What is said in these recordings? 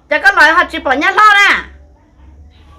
Cas koj los ho tsis pom nyab hlob na?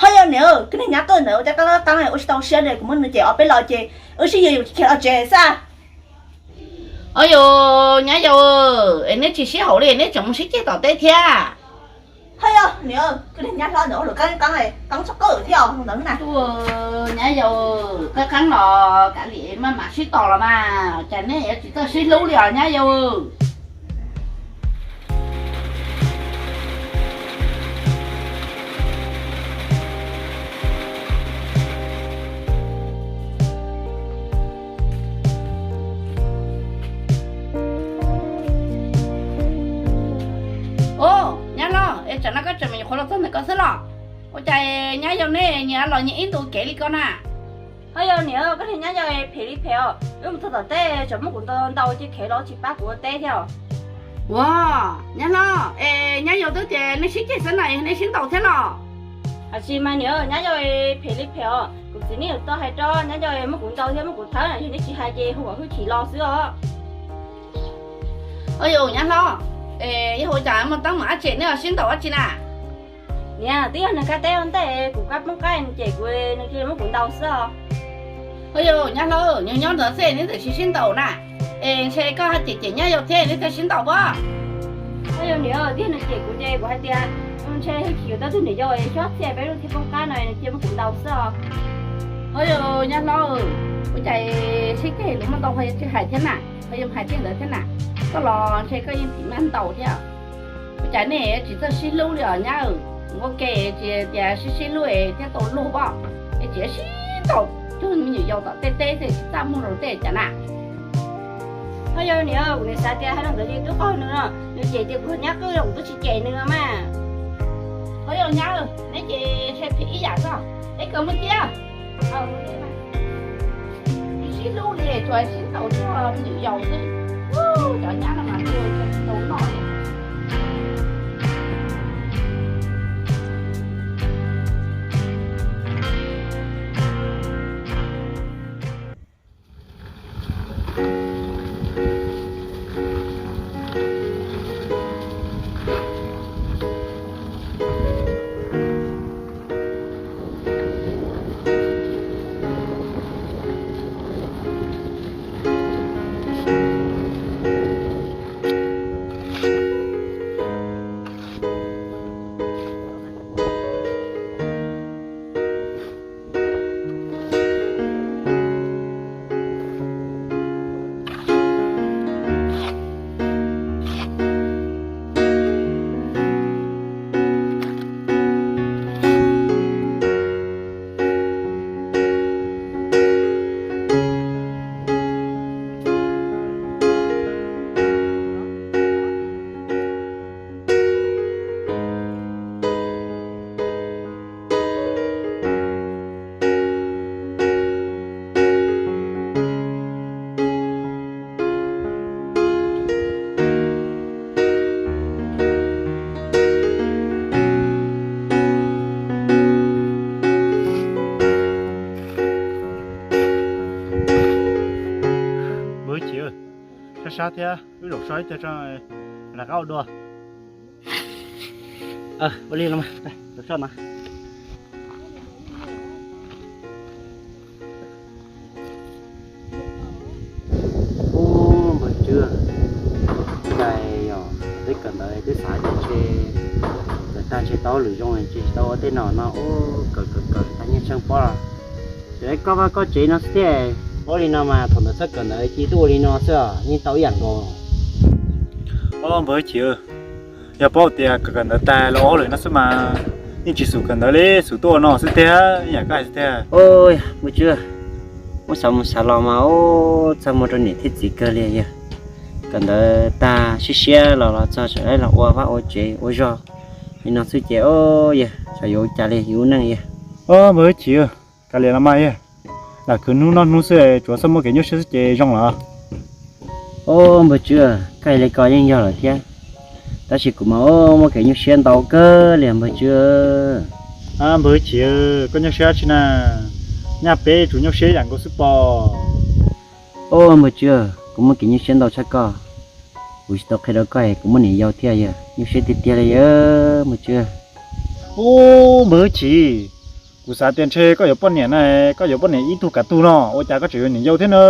Ho yog niam, koj niag nyab qwj ntawd ua cas koj qab qeeb ua tsis tau siab li, kuv muab nws cem ob peb los ces wb sib yuav yuav khiav los tsev xwb. Au yus, nyab yau, es neb tsis sib haum li neb tseem mus sib ceg tom teb thiab? Ho yog niam, koj niag nyab hlob ntawd ua lus qab qeeb, qeeb tshaj qwj thiab ntawd na. Nyab yau, qab qeeb los kav liam maj mam sib tos los mas, cas neb yuav tsis txawj sib hlub li os nyab yau. Au, nyab hlob, es tsam no koj tseem mus nyuam qhuav los txog ntawm ko xwb los? Ua cas nyab yau neb nyias los nyias ib ntu kev li ko na? Ho yog niam, koj niag nyab yau phem li phem os, wb mus txog tom teb tseem muab kuv ntaus ntaus cia li los tsis pab kuv ua teb thiab. Ua, nyab hlob, es nyab yau twb tias nej sib ceg xwb na, nej sib ntaus thiab los? Tiam sis mas niam, nyab yau phem li phem os, kuv txiv neej yuav tau hais rau nyab yau muab kuv ntaus thiab muab kuv thawb na, yog nej tsis hais ces hu kom hwj chim los xwb os. Au yus, nyab hlob, es yog ua cas muaj teeb meem dab tsi nej ho sib ntaus dab tsi na? Niam, twb yog nws kab teb ua ntej, kuv kab poob qab nws cem kuv, nws cia li muab kuv ntaus xwb os. Au yus, nyab hlob, nyob nyob ntawd xwb neb txawm sib sib ntaus na, es ntshe koj ho cem cem nyab yau thiab neb thiaj sib ntaus pob. Au yus niam, twb yog nws cem kuv ces kuv hais tias ntshe hwj chim yuav tau tus niam yau es xob txhiaj peb lub thiaj poob qab no nws cia muab kuv ntaus xwb os. Au yus, nyab hlob, ua cas sib ceg lus muaj ntau ho yuav tsis hais thiab na, ho yuav hais tej ntawd thiab na, koj los ntshe koj yeej tim maj ntaus thiab. Ua cas nej tsis txawj sib hlub li os nyab, ua ke tsis tias sib sib hlub es thiaj tau luag pob, es tsis sib ntaus cuag me nyuam yaus tom tej teb xwb tsis txaj muag rau tej cas na. Ho yog niam, kuv niam xav tias hais rau ntawd ces twb qaug nws no, nws cem tias kuv nyab qwj los kuv twb tsis cem nws mas. Ho yog nyab, neb ces ntshe phem ib yam xwb, neb kawg muaj tiab. Sib hlub li tsuas sib ntaus cuag me nyuam yaus xwb. Cov nyab no mas tsis tau noj li. Npawg Chiv, sab sab thiab wb zaum so ib teg rau lawv qab ua dua. Ua li los mas, zaum so mas. Ub, npawg Tswb, cas yog teb kawm ntawv twb xav tias ntshe kawm tag ntshe tau lwm zoo, ntshe tsis tau ua tej no no, ub, kawm kawm kawm tag nyiaj tsheej pob los tseem koj vaj koj tsev no xwb thiab. Ua li no mas thaum ntawd txoj kawm ntawv cia li tuaj ua li no xwb os, yeej tau ib yam nkaus. Ub, npawg Chiv, yog paub tias kawm kawm ntawv tag los ua hauj lwm no xwb mas yeej tsis xub kawm ntawv li, xub tuaj ua no xwb tiag, ib yam koj hais xwb tiag. Ub, npawg Tswb, ub, xav mus xav los mas ub, txaj muag rau niam thiab txiv kawg li yog. Kawm ntawv tag siab siab los los txog tseem los ua vaj ua tsev ua zog li no xwb ces ub, yog xyov yuav ua cas li yus lub neej yog. Ub, npawg Chiv, kav liam los mas yog, lam khwv hnub noj hnub xwb, tsuav txhob muaj kev nyuaj siab xwb ces zoo lawm. Ub, npawg Tswb, koj hais li ko yeej yog lawm thiab, tab sis kuv mas ub, muaj kev nyuaj siab ntau kawg li npawg Tswb. Npawg Chiv, koj nyuaj siab tsi na? Nyaj peb tsuas nyuaj siab ib yam nkaus xwb pob. Ub, npawg Tswb, kuv muaj kev nyuaj siab ntau tshaj koj. Kuv tsis tau qhia rau koj es kuv muaj niam yau thiab yog. Nyuaj siab tiag tiag li yawg Npawg Tswb. Ub, Npawg Hwj Chim, kuv xav tias ntshe koj yuav poj niam na, koj yuav poj niam ib tug kav tug no, ua cas koj tseem yuav niam yau thiab na?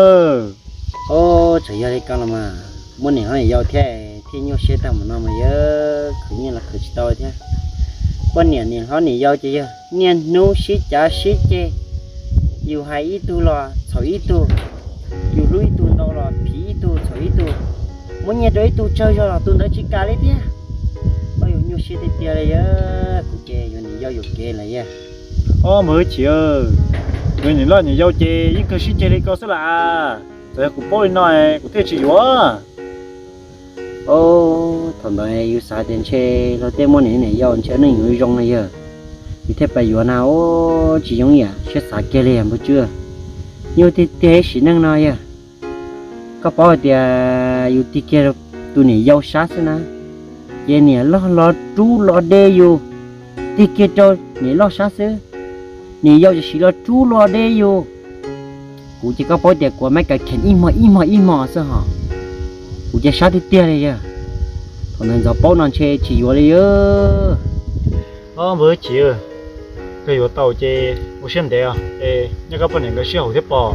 Ub, txawm yog li ko los mas, muaj niam hlob niam yau thiab, thiaj nyuaj siab tag mus no mas yawg, khwv nyiaj los khwv tsis tau thiab. Poj niam niam hlob niam yau ces yog niaj hnub sib cav sib ceg, yus hais ib tug los txhaum ib tug, yus hlub ib tug ntau los phim ib tug txhaum ib tug, muab nyiaj rau ib tug tsawg zog los tus ntawd tsis kam li thiab. Ub, yus nyuaj siab tiag tiag li yawg, kuv ces yuav niam yau yuam kev lawm yawg. Ub, Npawg Hwj Chim, yuav niam hlob niam yau ces yeej kawg sib ceg li ko xwb las. Txawm yog kuv paub li no, kuv thiaj tsis yuav. Ub, thaum ntawd yus xav tias ntshe luag tej muaj niam niam yau ntshe neej yuav zoo na yawg, yus thiaj pais yuav na. Ub, tsis yooj yam siab xav kiag li Npawg Tswb. Nyuaj tiag tiag ib sim neej no yawg. Koj paub hais tias yus tig kiag rau tus niam yau sab xwb na, ces niam loj los rub los de yus. Tig kiag rau niam loj sab xwb, niam yau ces siv los rub los de yus. Kuv ces koj paub tias kuv mab kav kheev ib hmos ib hmos ib hmos xwb hos. Kuv ces sab tiag tiag li yawg. Thaum ntawd ntxov paub no ntshe tsis yuav li yawg. Ub, Npawg Hwj Chim, koj yuav tau ces ua siab ntev os, es nyob koj poj niam nkawd sib haum thiab pob.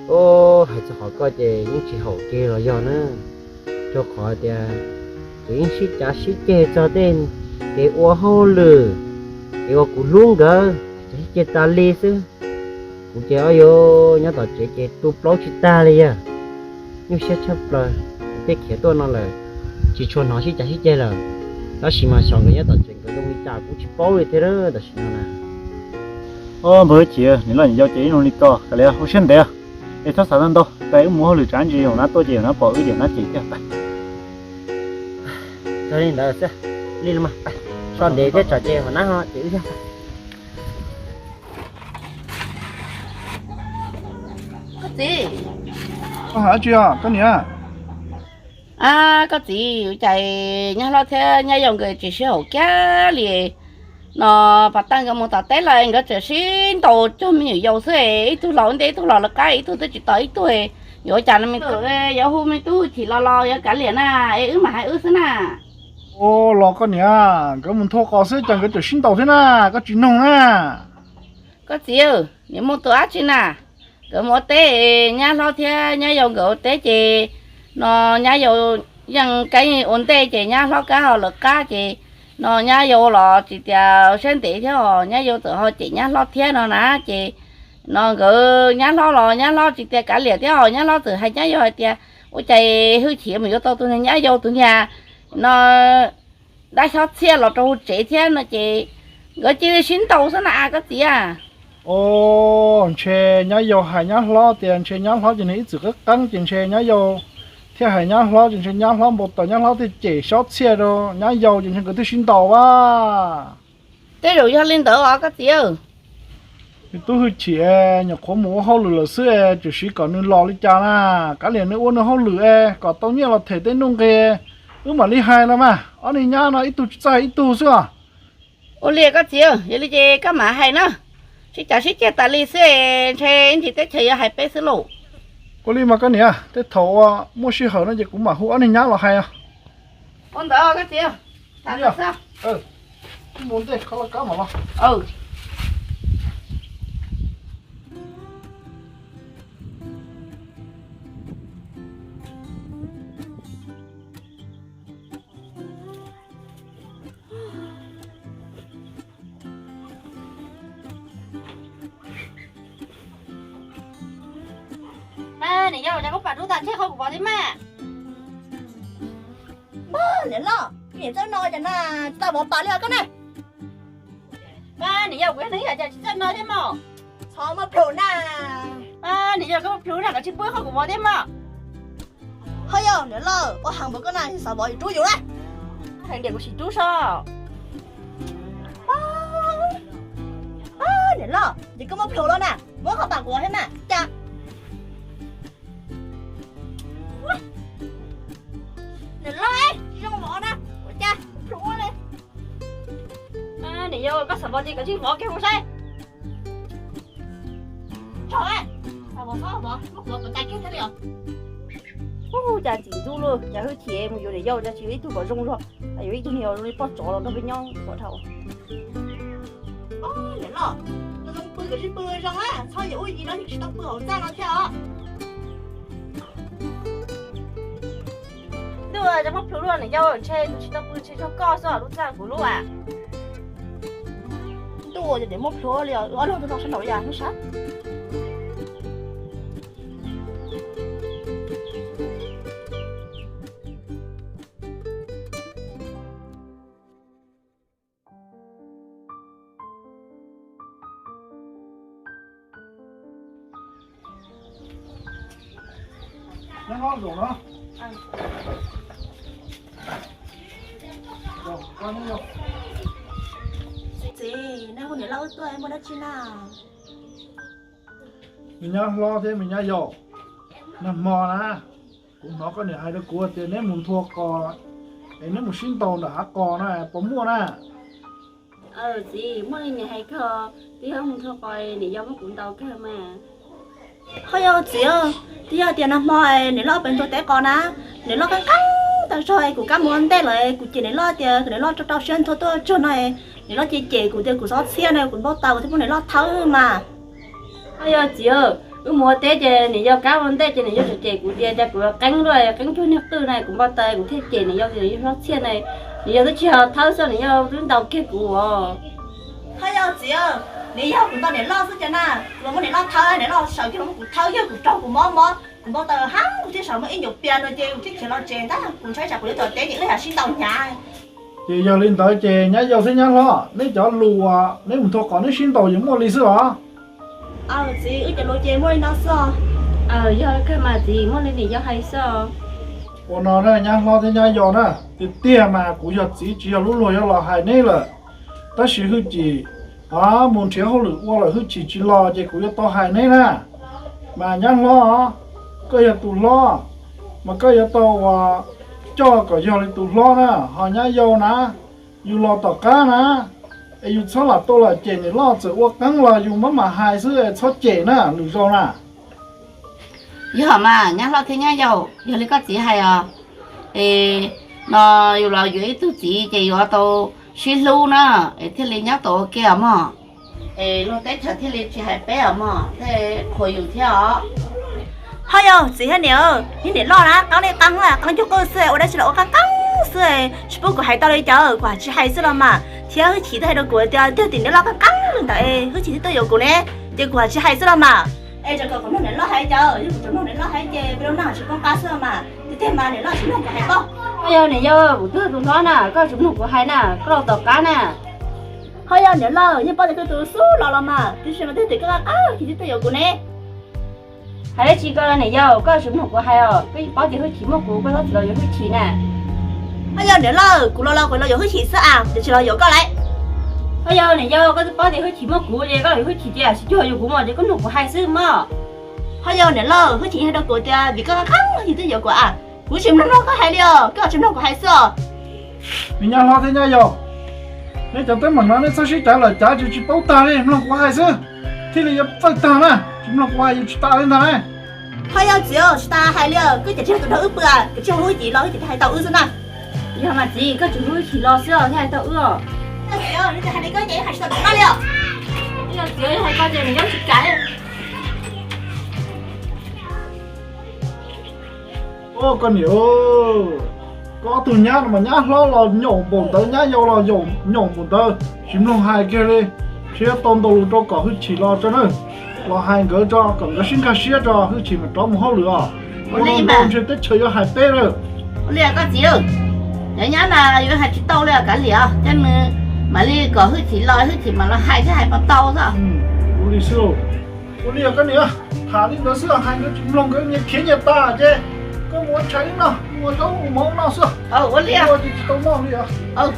Ub, hais txog qhov koj ces yeej tsis haum kiag los yog na, rau qhov tias nkawd yeej sib cav sib ceg txog tej kev ua hauj lwm, kev uas kuv hlub nkawd, ces sib ceg tas li xwb. Kuv ces ob yuav nyob tom tsev ces tu plaub tsis tag li yawg. Nyuaj siab tshaj plaws, kuv thiaj khiav tuaj no lawm, tsis tshua hnov sib cav sib ceg lawm. Tab sis mas xyov nkawd nyob tom tsev nkawd zoo li cas kuv tsis paub li thiab tam sim no na. Ub, Npawg Hwj Chim, niam loj niam yau ces ib zoo li ko, kav liam ua siab ntev, es txhob xav ntau ntau, peb wb mus hauj lwm tsam ntsis yawg nab tuaj ces yawg nab pom wb ces yawg nab cem thiab. Yog li ntawd xwb, li los mas, so ntev thiab tsam ces yawg nab ho cem wb thiab. Koj txiv. Koj hais dab tsi os koj niam? Koj txiv, cas nyab hlob thiab nyab yau nkawd tsis sib haum kiag li no. Pas tag nkawd mus tom teb los nkawd tseem sib ntaus cog me nyuam yaus xwb, ib tug los ua ntej ib tug los lawv qab, ib tug twb tsis tos ib tug. Yuav ua cas no me tub, yuav hu me tub Hwj Chim los los yuav kav liam na, es wb mam hais wb xwb na. Ua los koj niam, nkawd mus nthua qos xwb cas nkawd tseem sib ntaus thiab na, koj tsis noog na. Koj txiv, niam muaj tus dab tsi na? Nkawd mus ua teb, nyab hlob thiab nyab yau nkawd ua teb ces no nyab yau yeej kab ua ntej ces nyab hlob kab ho lawv qab ces no nyab yau los tsis tias siab ntev thiab os, nyab yau txawm ho cem nyab hlob thiab no na. Ces no nkawd nyab hlob los nyab hlob tsis tias kav liam thiab os, nyab hlob txawm hais nyab yau hais tias ua cas Hwj Chim mus yuav tau tus niag nyab yau tus niag no dab xyob txhiaj los rau hauv tsev thiab no ces nkawd cia li sib ntaus xwb na koj txiv a. Os, ntshe nyab yau hais nyab hlob tias ntshe nyab hlob ces nws ib txwm qeeb qeeb ces ntshe nyab yau thiaj hais nyab hlob ces ntshe nyab hlob npau taws nyab hlob thiaj cem xyob txhiaj rau nyab yau ces ntshe nkawd thiaj sib ntaus a. Tej zaum yog li ntawd os koj txiv. Nws tub Hwj Chim nyuam qhuav mus ua hauj lwm lawm xwb es tseem siv kom nws los li cas na. Kav liam nws ua nws hauj lwm es kom tau nyiaj los them tej nuj nqi, wb mam li hais los mas. Ob niag nyab no ib tug tsis txawj hais ib tug xwb os. Ua li koj txiv, yog li ces koj mam hais na. Sib cav sib ceg tas li xwb es ntshe ib ntsis teb chaws yuav hais peb xwb lauj. Ua li mas koj niam, tej thaum uas muaj sij hawm no ces kuv mam hu ob niag nyab los hais os. Ua ntawd koj txiv, tham ntawd xwb. Mus ntej kho laj kab mam los. Niam yau, cas koj pam dub tas ntshe qhov kuv vov thiab mas. Niam loj, niam txawj no cas na, tsis tau vov pam li os koj na. Niam yau, kuv yog neeg yam cas tsis txawj no thiab mos. Txhob muab plhus na. Niam yau, koj muab plhus na, koj tsis pub qhov kuv vov thiab mos. Ho yog niam loj, ua heev npaum koj na, xav vov yus rub yus na. Heev diam kuv sim rub so. Niam loj, ces koj muab plhus los na, muab qhov pam kuv vov thiab na, cas. Niam loj, tsis zoo vov na, ua cas plhus ua li. Niam yau, koj xav vov ces koj tsij vov kiag kuv saib. Tso, xav vov txhob vov, muab kuv vov kom tas kiag thiaj li os. Ub, cas txiv ntxub luaj, cas Hwj Chim mus yuav niam yau cas tsis yuav ib tug kom zoo zog, yuav ib tug niag zoo li poj tsov los nrog peb nyob ua thaum. Niam loj, tus zoo pw kom sib pw zoo na, txhob yuav ub yim no yeej tsis tau pw hauv txaj no thiab os. Ntuj, cas muab plhws luaj niam yau, ntshe kuv tsis tau pw ntshe yog koj xwb lub txaj kuv lub as. Ntuj, yog tias muab plhws li os, ob leeg tuaj nrog sab nraud yam hnub sab. Txiv, nej hu niam loj wb tuaj muaj dab tsi na? Me nyab hlob thiab me nyab yau, nag hmo na, kuv hnov koj niam hais rau kuv tias neb mus nthua qos, es neb mus sib ntaus ntawm hav qos na, puas muaj na? Txiv, muaj li niam hais kawg, twb yog mus nthua qos niam yau muab kuv ntaus kawg mas. Ho yog txiv, twb yog tias nag hmo niam loj pem nthua teb qos na, niam loj qeeb qeeb tag zog, kuv kab mus ua ntej lawm, kuv cem niam loj tias kom niam loj rau rau siab nthua tuaj tsuag no, niam loj cem cem kuv tias kuv xob txhiaj no, kuv npau taws kuv thiaj muab niam loj thawb mas. Ho yog txiv, wb mus ua teb ces niam yau kab ua ntej ces niam yau tseem cem kuv tias cas kuv qeeb luaj, qeeb cuag niag qwj na, kuv npau taws kuv thiaj cem niam yau tias niam yau xob txhiaj na, niam yau twb tsis yog thawb xwb, niam yau twb ntaus kiag kuv os. Ho yog txiv, niam yau kuv ntaus niam loj xwb cas na, kuv los muab niam loj thawb, niam loj sawv kiag los muab kuv thawb kiag, kuv raug kuv mob mob, kuv npau taws heev, kuv thiaj sawv muab ib nyuag pias no ces kuv thiaj khiav los tsev ntag, kuv ntshai tsam kuv yuav tuag teb ces wb yam sib ntaus hnyav. Ces yog li ntawd ces nyab yau thiab nyab hlob, neb cov lus uas neb mus nthua qos neb sib ntaus yeej muaj li xwb los? Aws txiv, wb cov lus ces muaj li no xwb os. Aws, yog kawg mas txiv, muaj li niam yau hais xwb os. Ua no na nyab hlob thiab nyab yau na, tiag tiag mas kuv yog txiv tsis yog lub luag yuav los hais neb lawm. Tab sis Hwj Chim mus nrhiav hauj lwm ua lawm, Hwj Chim tsis los ces kuv yuav tau hais neb na. Mas nyab hlob, koj yog tus hlob, mas koj yuav tau ua coj kom yog li tus hlob na, ho nyab yau na, yus los tom qab na, es yus txhob lam tuaj lam cem niam loj, txawm ua qeeb los yus maj mam hais xwb es txhob cem na lwm zaus na. Yog mas nyab hlob thiab nyab yau, yog li koj txiv hais os. Es no yus los yuav ib tug txiv ces yuav tau sib hlub na, es thiaj li nyob tau ua ke os mog. Es luag teb chaws thiaj li tsis hais peb os mog, thiaj qhuas yus thiab os. Ho yog txiv thiab niam, yog niam loj na qeeb li qeeb, qeeb cuag qwj xwb, ua dab tsi los ua qeeb qeeb xwb, tsis pub kuv hais tau li cas kuv tsis hais xwb los mas. Thiab Hwj Chim twb hais rau kuv tias yog tias niam loj qeeb qeeb li ntawd es Hwj Chim thiaj tuaj yuav kuv ne, ces kuv tsis hais xwb los mas. Es tseem kom kuv mloog niam loj hais cas, yog kuv tseem mloog niam loj hais ces peb lub neej tsis poob qab xwb los mas. Tiag tiag mas niam loj tsis mloog kuv hais koj. Ho yog niam yau, kuv twb yog tus hlob na, koj tsis mloog kuv hais na, koj los tom qab na. Ho yog niam loj, yeej paub tias koj tus xub los los mas, tiam sis mas twb tias koj qab qab ces twb tuaj yuav kuv ne. Hais dab tsi koj niam yau, koj tsis mloog kuv hais os, koj yeej paub tias Hwj Chim muaj kuv, koj txhob txwm los yuav Hwj Chim na. Ho yog niam loj, kuv los los kuv los yuav Hwj Chim xwb as, tiam sis los yuav koj lawm. Ho yog niam yau, koj twb paub tias Hwj Chim muaj kuv ces koj los yuav Hwj Chim ces tsis cuag yuav kuv mog, ces koj mloog kuv hais xwb mog. Ho yog niam loj, Hwj Chim hais rau kuv tias vim koj qab qab ces twb yuav kuv as, kuv tsis mloog koj hais li os, koj tsis mloog kuv hais xwb os. Me nyab hlob thiab nyab yau, neb cov teeb meem no neb txhob sib cav lawm cav tsis tsis paub tag li, mloog kuv hais xwb, thiaj li yuav txawj tag na, tsis mloog kuv hais yus tsis tas li ntag na. Ho yog txiv, tsis tas hais li, koj cas tsis yog tus nrog wb pw, koj tsis hu Hwj Chim los Hwj Chim thiaj hais tau wb xwb na. Yog mas txiv, koj tsis hu Hwj Chim los xwb thiaj hais tau wb os. Yog txiv, neb hais li koj ces hais tsis tau no li os. Yog txiv hais koj ces nws yeej tsis kam. Koj niam, koj ob tug nyab no mas nyab hlob los nyaum npaum ntawd, nyab yau los nyaum npaum ntawd, tsis mloog hais kiag li. Nrhiav tau ntau lus rau kom Hwj Chim los tso na, los hais nkawd tso kom nkawd sib nkag siab tso, Hwj Chim mam rov mus hauj lwm os. Ua li mas ntshe teb chaws yuav hais peb lawm. Ua li koj txiv, cov nyab mas yuav hais tsis tau li, kav liam os, coj nws mam li kom Hwj Chim los, Hwj Chim mam los hais thiab hais puas tau xwb. Ua li xwb. Ua li koj niam, tham li ntawd xwb hais nkawd tsis mloog, nkawd nyias khiav nyias tas ces koj mus ua tshais no, mus ua zaub ua mov noj xwb. Ua li tsis tau noj li os.